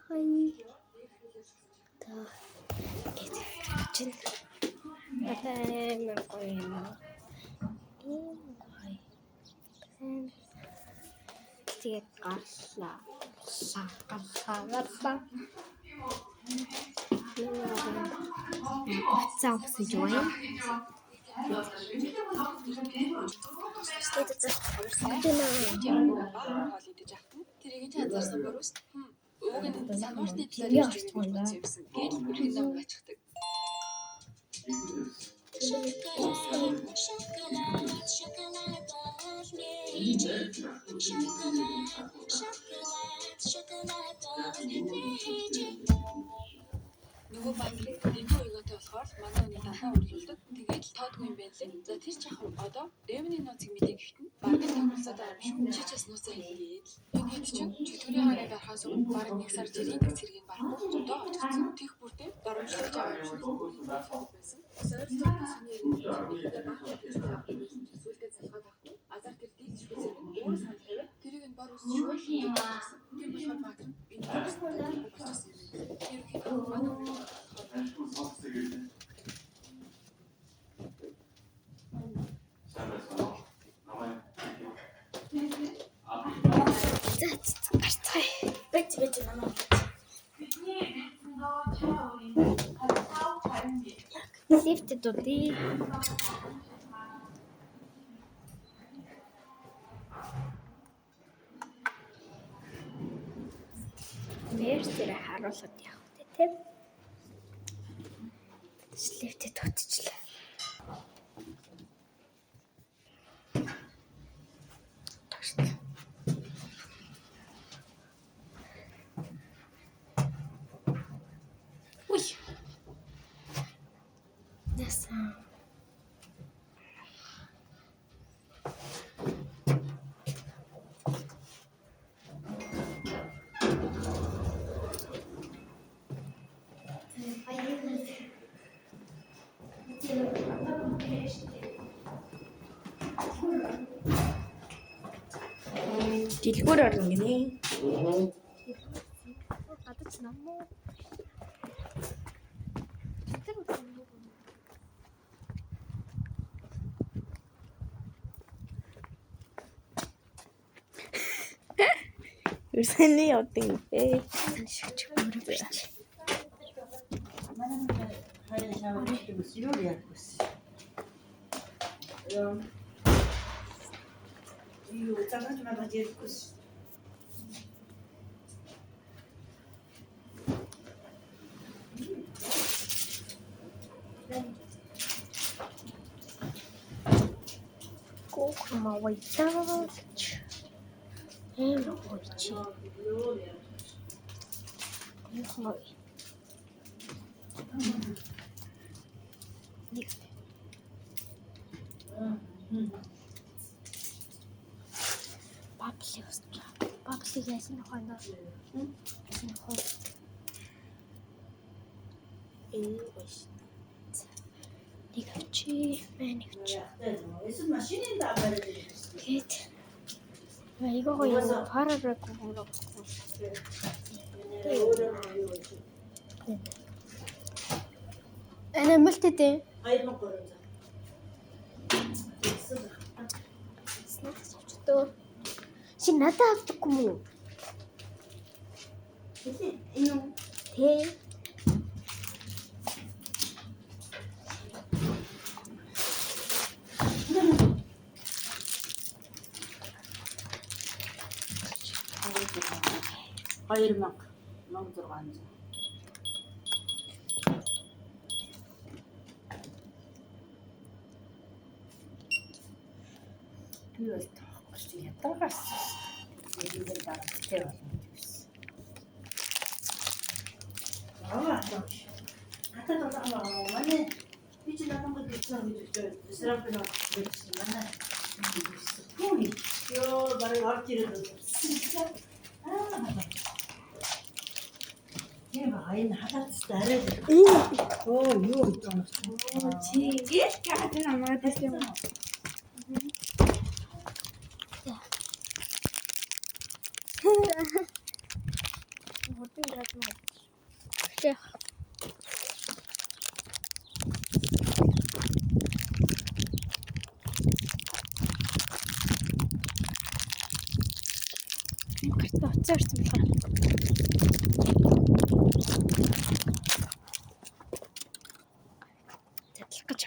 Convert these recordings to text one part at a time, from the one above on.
Хай. Та гэж чинь. Одоо амар гоё юм. Ийм гоё. Тэгээд гарлаа. Гарлаа, гарлаа, гарлаа. Хувцас өмсөж байна. Тэгээд Тэрийг ч анзаарсан бурус. Өвөг нь самууртны талаар Би ярьж орчихгүй юм да. юмсан. Гээл бүрийн зам бачдаг. Нөгөө баатрыг дэндүү уйгаатай болохоор л манай хүний дандаа урлуулдаг. Тэгээд л тоодгүй юм байна лээ. За тэр ч яах вэ? Одоо Ревний нууцыг мэдээ гэхэд нь бараг л тохиролцоод байгаа юм шүү. Чи ч бас нууцаа хэлгээд л. Энэ хэд чинь чөтгөрийн хааны дарахаас өмнө бараг нэг сар жирийн нэг цэргийг барахгүй зөндөө очсон. Тех бүртээ доромжлож байгаа юм шиг байсан. Сойролцооны сони иргэд баахан зүйлтэй залгаад авахгүй. Азар тэр дийлшгүй зэрэг нь өөрөө санал тавиад тэрийг нь бор ус шүүл юм аа. Тийм болохоор баатар энэ болчихсон юм байна. Ерөнхийдөө манай хүний За гарцгаая. Бэч бэч намаа. Лифт дуудъя. Нэр зэрэг харуулад явах үү те. Лифтэд дуудчихлаа. Тагшлаа. Уй. Насан. Дэлгүүр орно гинэ. Гадаж ном уу? Тэр үгүй. Юусаны явдаг юм бэ? Шигч өөрөө бич. Юу залгаж малгаж ярихгүй ш. Гүх мавайдаа гэж. Амар гоё чи. Гоё. Нэг. Баблыг өсч. Баблыг яасан нөхөө нөө? Яасан нөхөө? Энэ гоё ш. Нэг авчи, мань нэг авчи. Эсвэл машины дагаар Тэгээд айгаа гоё парараг гүрэг. Ана мэлтэдэ. 2300. Снакс авчдөө. Чи надад авдаггүй юм уу? Энэ үү? Тэ. Хоёр мянга 1600. Би бол тоохгүй шүү. Ядаргаас. Тэгээд барагтай болно гэж байсан. Аа. Надад одоо манай би чи надад гэсэн гэж сэрапын гэсэн манай. Пүри. Йоо, бараг орж ирээд байна. Аа. Тийм ба энэ халаацтай арай. Оо, юу гэж юм бэ? Чи яагаад намайг байсан юм? Модон даалмаа. Тэ. Гартаа уцаа орсон болохоор. Задлах гэж.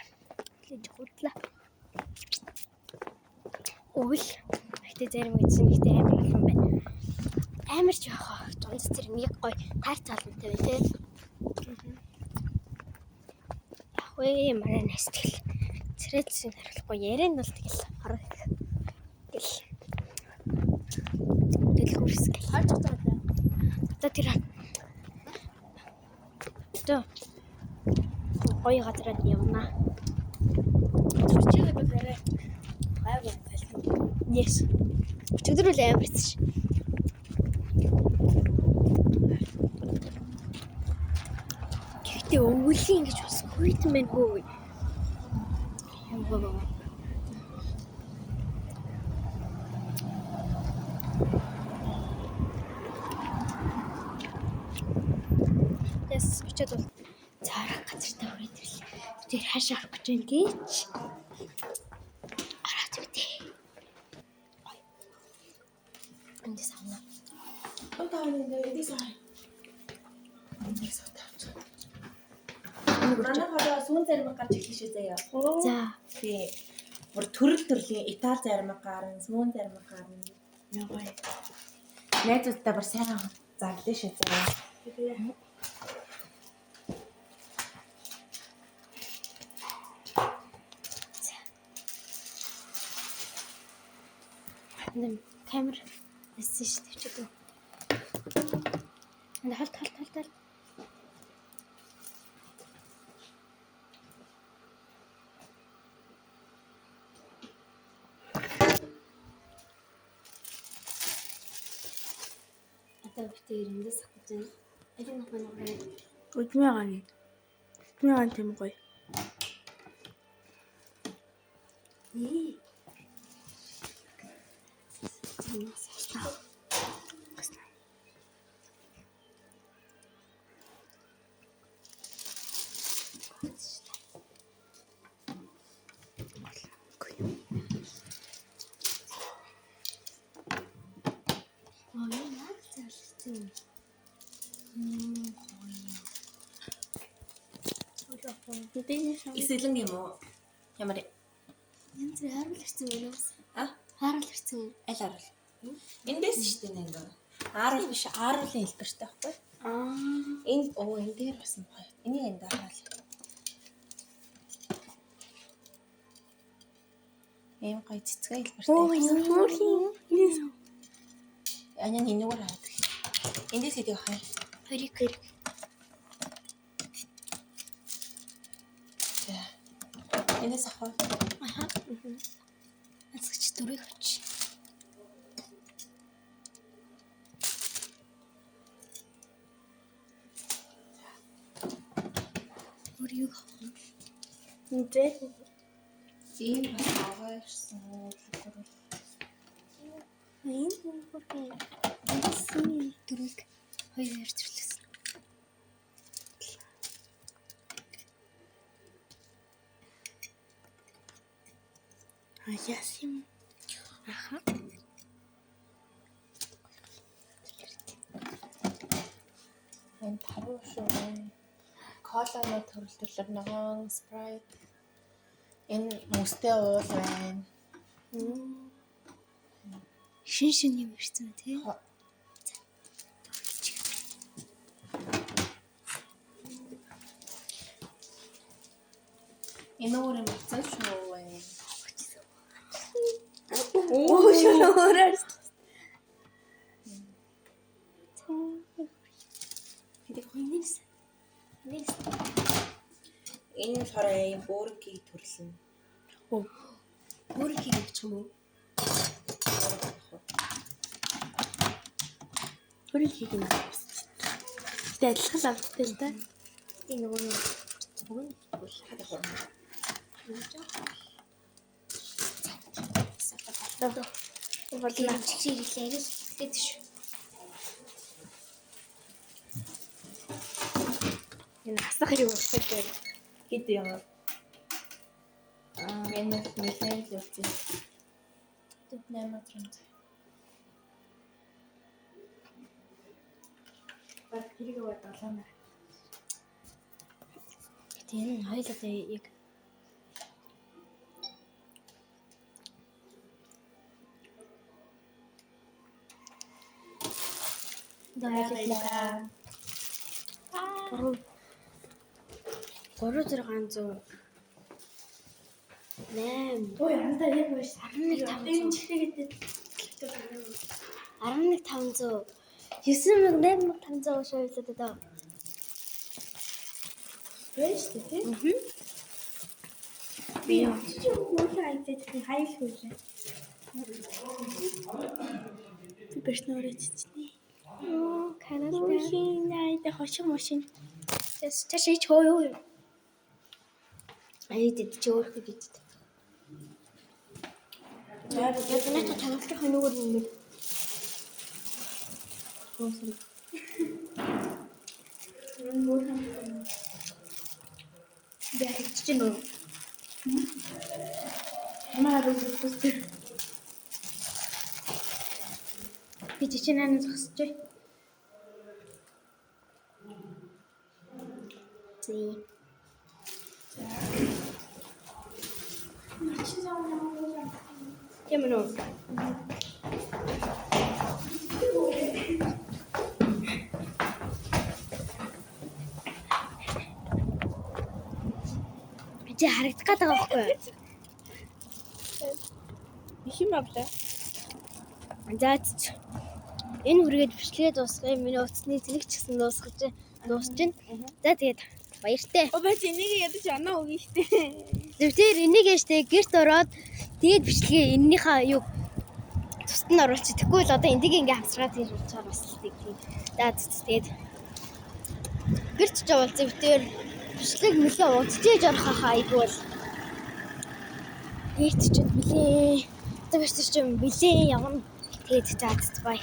Лэж худлаа. Өвөл. Гэтэ зарим гэсэн нэгтэй амар их юм байна. Амар ч яах вэ? Дунд зэрэг нэг гоё таар цаалантай байна те. Яг вэ манай нас тэгэл царайц харуулахгүй ярианд бол тэгэл хорог гэл. Тэгэл хөрс гэл. Харж байгаа. Одоо тэр одоо гоё газараар явна. Зүрчээгээ бол арай гайгүй байлаа. Yes. Өчигдөр үл амар хэцүү ш. Гэхдээ өвөлийн ингэж бас хүйтэн байна хөө. Яа. Яс очиод бол цаарах газартай хүрээд ирлээ. Тэр хаашаа орох гэж байна гэж. Ороод үдээ. Эндээс авна. Одоо энэ эндээс аваа. Эндээс аваа. Манай хороо сүүн зарим гарч эхэлж шээ заяа. За. Тий. Бүр төрөл төрлийн Итали зарим гарна, сүүн зарим гарна. Гоё. Найзуудтай бүр сайн зарлаа шээ заяа. Энд камер нэссэн шүү дээ чөтөө. Энд халт халт халт халт. Одоо битээр эндээс авах гэж байна. Аль нэг нэг нэг. Өдмийн ганы. Өдмийн ган тийм гоё. Ээ. Аа яг залсан. Гоё. Исэлэн юм уу? Ямар Янз бүр харуул ирсэн юм уу? А? Харуул ирсэн юм. Аль харуул? Эндээс шүү дээ нэг. Ааруул биш, ааруулын хэлбэртэй байхгүй. Аа. Энд оо энэ дээр бас юм гоё. Энийг энд харуул. Ийм гоё цэцгэн хэлбэртэй. Оо энэ хөөрхөн. Эндээс. Аня энэгээр аваад. Эндээс хэдийг авах юм? Хоёрыг хэрэг. За. Эндээс авах уу? Аха. Ганцгч дөрөв авч. Өөр юу авах вэ? Эндээ. Ийм бас аваа ирсэн үү? Энэ хөөрхөн. Эндээс дөрвийг хоёр хоёр зөрлөсөн. А яас юм. Аха. Энэ таруу шүү. Коланы төрөл төрлөөр ногоон, Sprite. Энэ мөстэй уул байна. Шин шин юм ирсэн тий. Хо. Энэ өөр юм болсон шүү байна. Оо шоороор. Энэс. Энэс. Энэ болохоор ийм бөөрөнхий төрөл нь. Өөр хийг авчих юм уу? Хөрөл хийх юм. Гэтэ адилхан л амттай л да. Энэ нөгөө нэг бүгэн Боллоо. чиг ирлээ л тэгээд шүү. Энэ асах хэрэг болох дээр хэд юм. Аа, энэ нэлээд л явчих. 8 500. Баг хэрэг аваад 7. Гэтэ энэ нь хоёул одоо яг Баярлалаа. 3 3 600 8 Ой, андаа яг байж 11 Энэ 500 чихээ 11 500 9500 шойлоод одоо. байж шүү дээ, тий? Би чи хөөрхөн айдаад хайл хөөлээ. Би бэртнөрөө чичнэ. Оо, канал Хөөрхөн айдаа хошин мошин. Чаш ич хөө юу юм? Аа, дэд чи өөрхөн бид. За, Яг надад таглах нүгэр юм бэ? хөөрхөн. Би харагдчих гэнэ үү? Ямар харагдах вэ? Би чичээ наа зогсож. Зээ. Чи зам ямар хөөрхөн. Тийм үү? Чи харагдах гээд байгаа байхгүй юу? Их юм авлаа. За ч. Энэ үргээд бичлэгээ дуусгая. Миний утасны зэрэг ч гэсэн дуусгаж дуусч байна. За тэгээд баяртай. Оо бач энийг ядаж анаа өгнө штэ. Тэр энийг яштэй гэрт ороод тэгээд бичлэгээ эннийхээ юу тусад нь оруулчих. Тэгэхгүй л одоо эндийг ингээ хамсраад ирж байгаа бас л тийм. За тэгээд гэрт ч явуулсан битээр бичлэг нэлээ удажээж орох хаа айгүй бол гэрт ч нэлээ. Одоо бич чинь бэлээ явна. Тэгээд за бай.